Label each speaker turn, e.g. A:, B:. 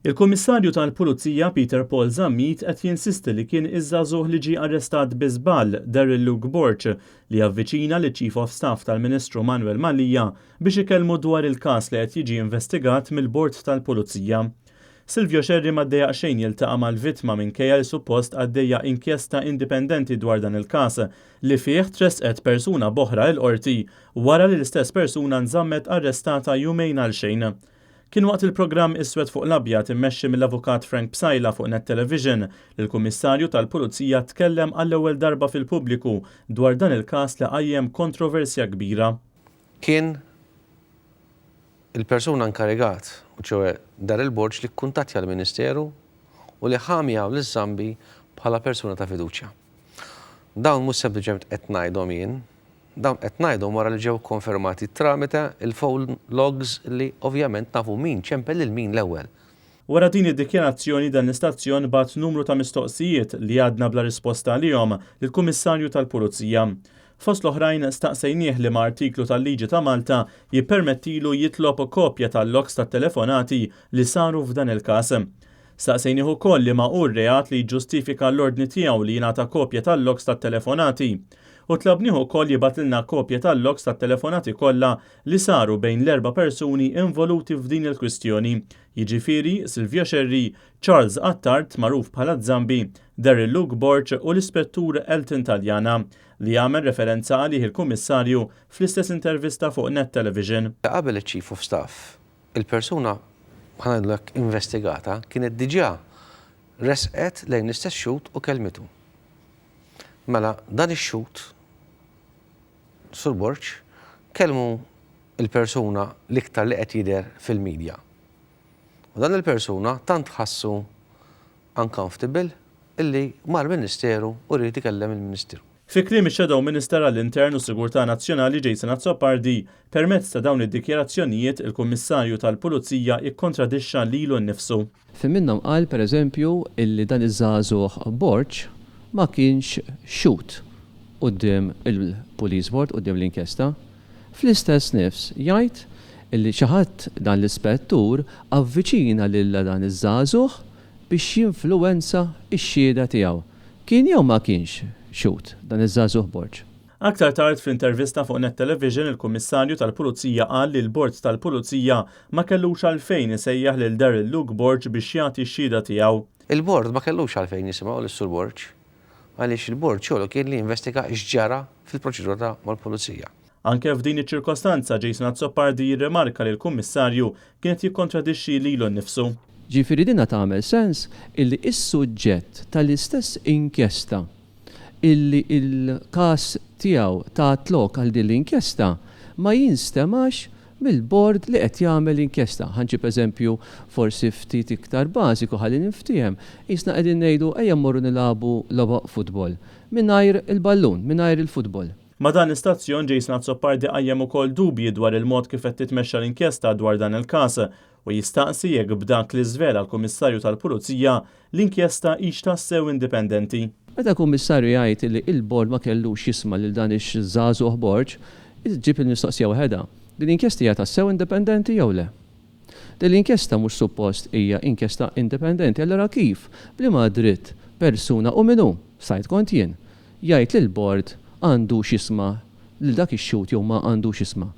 A: Il-Kummissarju tal-Pulizija Peter Paul Zammit qed jinsisti li kien iż-żagħżugħ li ġie arrestat bi żball, Daryl Luke Borg, li avviċina liċ-Chief of Staff tal-Ministru Manuel Mallia biex ikellmu dwar il-każ li qed jiġi investigat mill-Bord tal-Pulizija. Silvio Scerri ma ddejjaq xejn jiltaqa' mal-vittma minkejja li suppost għaddejja inkjesta indipendenti dwar dan il-każ li fih tressqet persuna b'oħra l-Qorti wara li l-istess persuna nżammet arrestata jumejn għal xejn. Kien waqt il-programm Iswed fuq l-Abjad immexxi mill-Avukat Frank Psaila fuq Net Television li l-Kummissarju tal-Pulizija tkellem għall-ewwel darba fil-pubbliku dwar dan il-każ li qajjem kontroversja kbira.
B: Kien il-persuna inkarigat, u ċioè Daryl Borg li kkuntattja l-Ministeru u li ħa miegħu liż-Zambi bħala persuna ta' fiduċja. Dawn mhux sempliċement qed ngħidhom jien, Dawn qed ngħidhom wara li ġew ikkonfermati tramite il-phone logs li ovvjament nafu min ċempel lil min l-ewwel.
A: Wara din id-dikjarazzjoni dan l-istazzjon bagħat numru ta' mistoqsijiet li għadna bla risposta għalihom lill-Kummissarju tal-Pulizija. Fost l-oħrajn staqsejnieh liema artiklu tal-liġi ta' Malta jippermettilu jitlob kopja tal-logs tat-telefonati li saru f'dan il-każ. Staqsejnieh ukoll liema hu r-reat li jiġġustifika l-ordni tiegħu li jingħata kopja tal-logs tat-telefonati. U tlabnieh ukoll jibgħatilna kopja tal-logs tat-telefonati kollha li saru bejn l-erba' persuni involuti f'din il-kwistjoni, jiġifieri Silvio Scerri, Charles Attard magħruf bħala Zambi, Daryl Luke Borg u l-Ispettur Elton Taliana, li għamel referenza għalih il-Kummissarju fl-istess intervista fuq Net Television.
B: Qabel iċ-Chief of Staff Il-persuna, ħa ngħidlu hekk, investigata kienet diġà resqet lejn l-istess xhud u kellmitu. Mela dan ix-xhud, Sur Borg, kellmu l-persuna l-iktar li qed jidher fil-media. U dan il-persuna tant ħassu uncomfortable illi mar Ministeru u ried ikellem il-Ministru.
A: Fi kliem ix-Shadow Minister għall-Intern u Sigurtà Nazzjonali Jason Azzopardi, permezz ta' dawn id-dikjarazzjonijiet il-Kummissarju tal-Pulizija ikkontradixxa lilu nnifsu.
C: F'ħin minnhom qal, per eżempju, illi dan iż-żagħżugħ Borg ma kienx xhud quddiem il-Police Board, quddiem l-inkjesta. Fl-istess nifs jgħid illi xi ħadd, dan l-ispettur, avviċina lil dan iż-żagħżugħ biex jinfluwenza x-xhieda tiegħu. Kien jew ma kienx xhud dan iż-żagħżugħ Borg?
A: Aktar tard fl-intervista fuq Net Television il-Kummissarju tal-Pulizija qal li l-Bord tal-Pulizija ma kellux għalfejn isejjaħ lil Daryl Luke Borg biex jagħti x-xhieda tiegħu.
B: Il-Bord ma kellux għalfejn jisimgħu lis-Sur Borg għaliex il-Bord xogħlu kien li jinvestiga x'ġara fil-proċedura ta' mal-Pulizija.
A: Anke f'din iċ-ċirkostanza Jason Azzopardi jirrimarka li l-Kummissarju kien qed jikkontradixxi lilu nnifsu.
C: Ġifieri dinha tagħmel sens illi s-suġġett tal-istess inkjesta illi l-każ tiegħu tat lok għal din l-inkjesta ma jinstemax mill-bord li qed jagħmel l-inkjesta. Ħa nġib eżempju forsi ftit iktar bażiku ħalli ninftiehem. Qisna qegħdin ngħidu ejja mmorru nilagħbu logħba futbol mingħajr il-ballun, mingħajr il-futbol.
A: Ma' dan l-istazzjon Jason Azzopardi qajjem ukoll dubji dwar il-mod kif qed titmexxa l-inkjesta dwar dan il-każ u jistaqsi jekk b'dak li żvela l-Kummissarju tal-Pulizija, l-inkjesta hix tassew indipendenti.
C: Meta Kummissarju jgħid li il-Bord ma kellux jisma' lil dan ix-żagħżugħ Borg, iġġib il-mistoqsija waħedha, din l-inkjesta hija tassew indipendenti jew le? Din l-inkjesta mhux suppost hija inkjesta indipendenti, allura kif, b'liema dritt persuna, u min hu, stajt kont jien, jgħid li l-Bord għandux jisma' lil dak ix-xhud jew ma għandux jisma'?